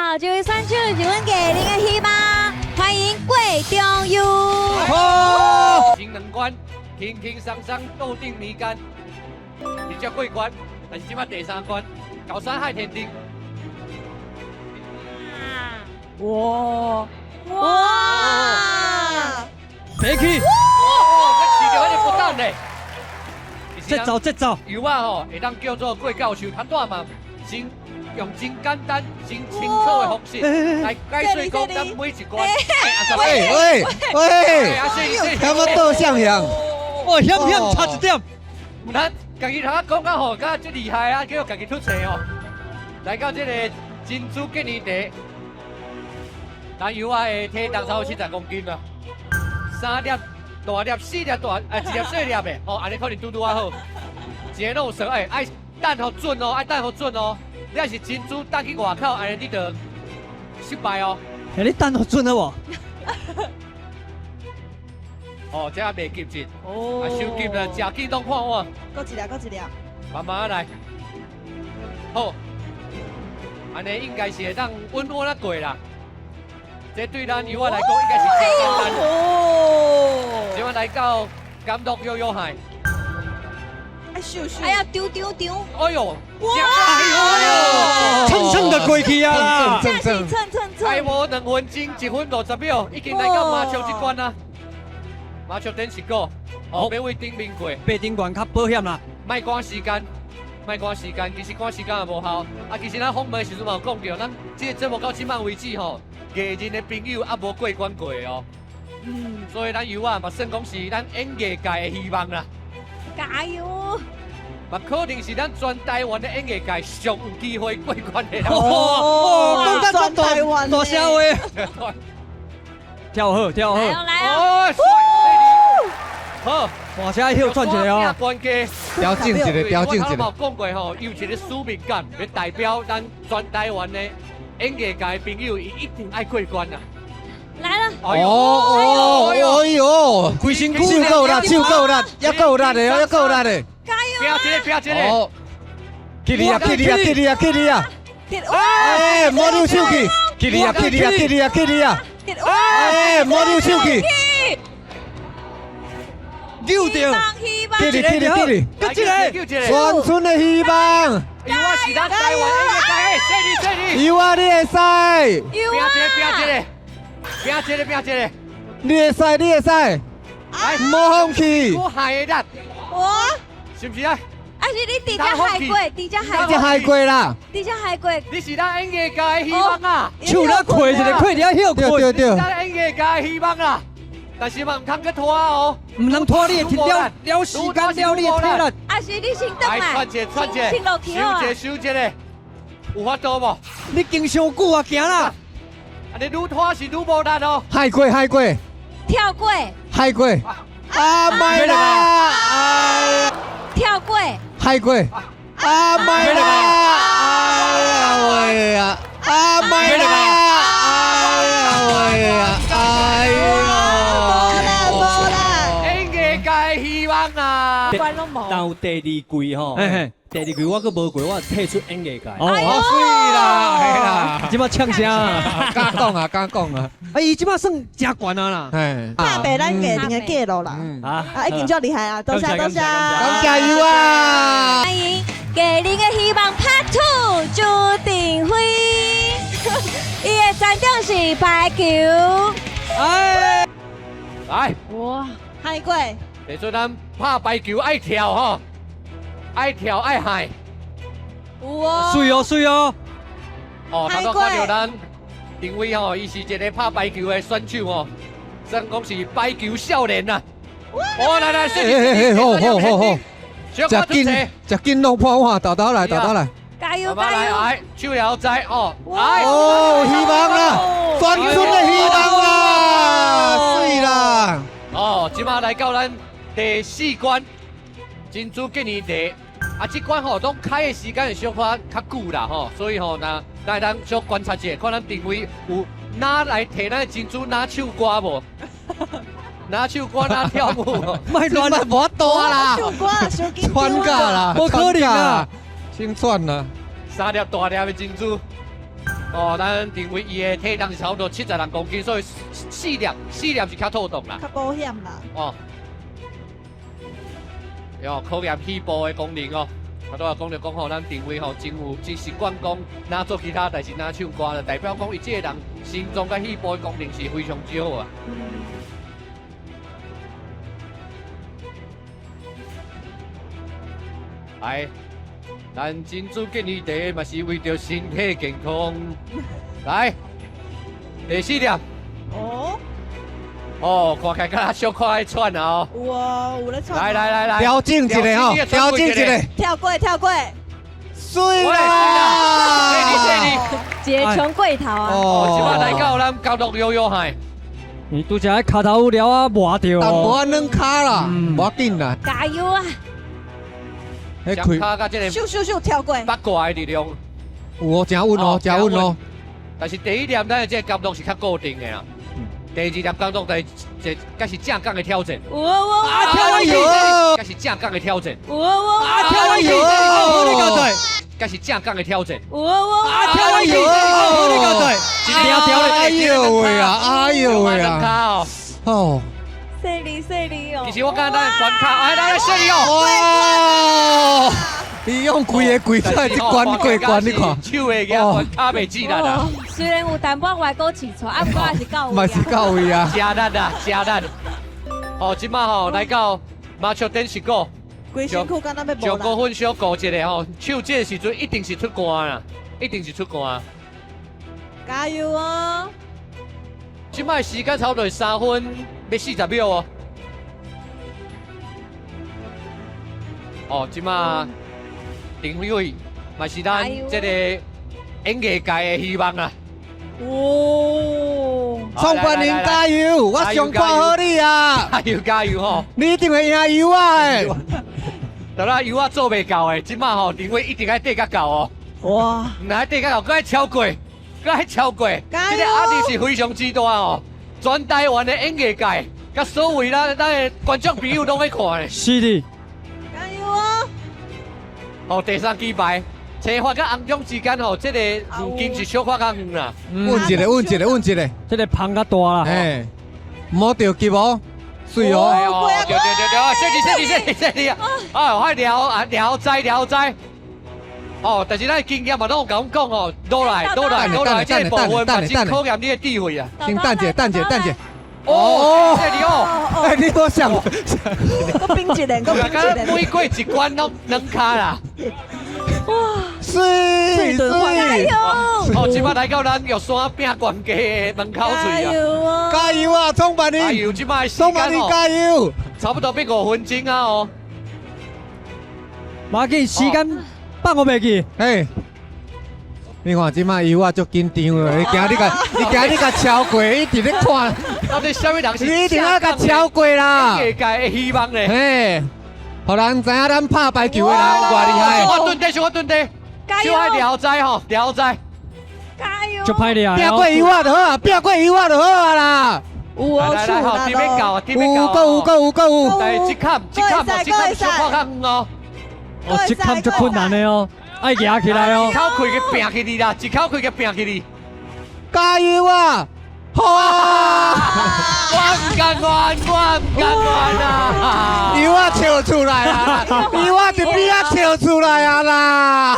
好，這位選手是阮藝人的希望，歡迎郭中佑。好，行兩關，輕輕鬆鬆倒頂魚竿，直接過關。但是這擺第三關，高山海天頂。哇哇！別去，哦，這飼著彼个不等咧。節奏節奏，油仔吼會當叫做郭教授，他帶嘛真用真簡單、真清楚的方式來解說講咱每一關。喂喂喂，敢欲倒向向？哦，險險差一點。毋通家己通仔講啊吼，敢這厲害啊，叫家己出錯哦。來到這個珍珠紀念茶，咱油仔的體重超過70公斤啊，三粒大粒、四粒大，啊，一粒細粒的，哦，按呢可能拄拄仔好。一个攏有算，哎，愛擲予準哦，愛擲予準哦。你若是珍珠擲去外口，按呢你就失敗哦。欸，你擲予準了無？哦，這還袂急進，哦，啊，傷急了，食緊攏看我。閣一粒，閣一粒。慢慢來。好，按呢應該是會當穩穩仔過啦。這對咱油仔來講，應該是真簡單。哦。這擺來到監督搖搖海。哎呀，丟丟丟！哎呦！哇！哎呦！蹭蹭的過去啊！蹭蹭蹭蹭蹭！開幕2分鐘1分50秒，已經來到麻將這關啊！麻將頂一個，哦，欲為頂面過，爬頂懸較保險啦。莫趕時間，莫趕時間，其實趕時間也無效。啊，其實咱訪問的時陣嘛有講著，咱這個節目到這擺為止吼，藝人的朋友猶無過關過哦。所以咱油仔嘛算講是咱演藝界的希望啦。加油！嘛可能是咱全台灣的演藝界上有機會過關的人。哦，講到這大大聲話，跳好跳好，來哦！好，大聲歇轉一下哦。關機，調整一下，調整一下。我頭有講過吼，有一個使命感，欲代表咱全台灣的演藝界的朋友，伊一定愛過關啊！來了！哦哦，哎呦，規身軀手閣有力，手閣有力，猶閣有力的，猶閣有力的。加油！拼一个，拼一个！去你啊，去你啊，去你啊，去你啊！哎，莫溜手去！去你啊，去你啊，去你啊，去你啊！哎，莫溜手去！救著！去你去你去你！閣一个，全村的希望。油仔是咱台灣演藝界的，犀利犀利！油仔你會使！拼一个，拼一个！拼一个，拼一个！你會使，你會使！來，莫放棄！我害的力，我是毋是啊？啊是你佇遮害過，佇遮害過，害過啦！佇遮害過，你是咱演藝界的希望啊！手咧開一个，開佇遐歇對對對，咱演藝界的希望啦！但是嘛，毋通閣拖哦，毋通拖你的了了時間，了你的體力。啊是你先轉來，轉一個，轉一個，先落去好啊！收一個，收一個，有法度無？你經傷久啊，行啦！啊，你愈拖是愈無力哦。害過，害過，跳過，害過，啊莫啦！哎，跳過，害過，啊莫啦！哎呀喂呀！啊莫啦！哎呀喂呀！哎呦！無啦無啦！演藝界希望啊！但有第二季吼，第二季我閣無過，我退出演藝界。哦，好媠啦，嘿啦，這擺嗆聲，敢講啊，敢講啊！啊，伊這擺算誠懸啊啦，拍敗咱藝人的記錄啦，啊，已經足厲害啊！多謝多謝，加油啊！歡迎藝人的希望 Part Two 朱定輝，伊的專長是排球。哎，來，哇，害過，提出咱拍排球愛跳吼。愛跳愛害，哇！媠哦媠哦！哦，頭拄看著咱定位吼，伊是一个拍排球的選手吼，算講是排球少年啊！哦，來來，欸欸好好好好，食緊食緊攏破碗，豆豆來豆豆來，加油加油！來，手了在哦，來哦，希望啦，全村的希望啦，媠啦！哦，這擺來到咱第四關。珍珠紀念茶，啊，這關吼攏開的時間會小可較久啦吼，所以吼，若咱會當小觀察一下，看咱定位有哪來提咱的珍珠哪唱歌無？哪唱歌哪跳舞？莫亂啦，無法度啦，唱歌傷緊喘價啦，無可能啊，先喘啦，三粒大粒的珍珠，哦，咱定位伊的體重是差不多76公斤，所以四粒四粒是較妥當啦。較保險啦。哦，喲，考驗肺部的功能哦。啊，拄仔講著講吼，咱定位吼真有真習慣講，若做其他代誌，若唱歌，就代表講伊這個人心臟佮肺部的功能是非常之好啊。來，咱珍珠建議茶嘛是為著身體健康。來，第四粒。哦。哦，看起來敢若小可愛喘啊哦。有哦，有咧喘。來來來來，調整一下吼，調整一下。跳過跳過。水啦！一个衝過頭啊！哦，這擺來到咱交通悠悠海。你拄才跤頭了啊，磨著。淡薄仔軟跤啦，無要緊啦。加油啊！彼開。跤佮這個咻咻咻跳過。八卦的力量。有哦，誠穩哦，誠穩哦。但是第一粒咱的這個角度是較固定的啦。第二粒角度，第這才是正港的挑戰。有哦，啊跳哎呦！才是正港的挑戰。有哦，啊跳哎呦！你搞對，才是正港的挑戰。有哦，啊跳哎呦！你搞對，跳跳咧！哎呦喂啊！哎呦喂啊！哦，犀利犀利哦！其實我感覺咱關卡，哎來來犀利哦！哇！你用規个跪出來，這關過關，你看。手會舉關卡袂自力啊！雖然有淡薄外國試錯，啊，毋過也是到位。嘛是到位啊！真力啊，真力！哦，這擺吼來到麻雀典是股，規身軀敢若欲無上高分小顧一下吼，手這個時陣一定是出汗啦，一定是出汗。加油哦！這擺時間差不多3分欲40秒哦。哦，這擺陳輝偉嘛是咱這個演藝界的希望啊！哦，創辦人加油！我上看好你啊！加油加油吼！你一定會贏油啊！的。得啦，油啊做袂到的，這擺吼陳偉一定愛綴較到哦。哇！毋愛綴較到，閣愛超過，閣愛超過。這個壓力是非常之大哦！全台灣的演藝界，佮所有咱的觀眾朋友攏咧看的。是的。加油哦！哦，第三支牌，青發佮紅中之間吼，這個距離是小可較遠啦。穩一個，穩一個，穩一個，這個芳較大啦。嘿，毋好著急哦，媠哦。對對對對，小弟小弟小弟小弟啊！啊，快聊啊聊齋聊齋。哦，但是咱經驗嘛，攏有共阮講哦，落來落來落來，這個部分嘛真考驗你的智慧啊。先等者，等者，等者。哦，這裡哦，哎，你無想，閣冰一個，閣冰一個。每過一關攏軟跤啦。哇！媠媠！哦，這擺來到咱玉山拼懸家的門口喙啊！加油啊！加油啊！創辦人！加油！這擺時間哦，加油！差不多欲5分鐘啊哦。馬緊時間放我袂記。嘿，你看這擺油啊足緊張的，伊驚你共，伊驚你共超過，伊佇咧看。到底啥物人是？你一定愛共超過啦！演藝界的希望咧。嘿，予人知影咱拍排球的人有偌厲害。我蹲低，我蹲低。小愛聊齋吼，聊齋。加油！足歹掠。拼過油啊就好啊，拼過油啊就好啊啦。有哦，來來來，吼，欲到啊，欲到。有夠有夠有夠有。但是這坎，這坎，這坎小可較遠哦。哦，這坎足困難的哦，愛舉起來哦。一口氣給拼起你啦，一口氣給拼起你。加油啊！好啊！我毋甘願，我毋甘願啊！油啊笑出來啊！油啊佇邊仔笑出來啊啦！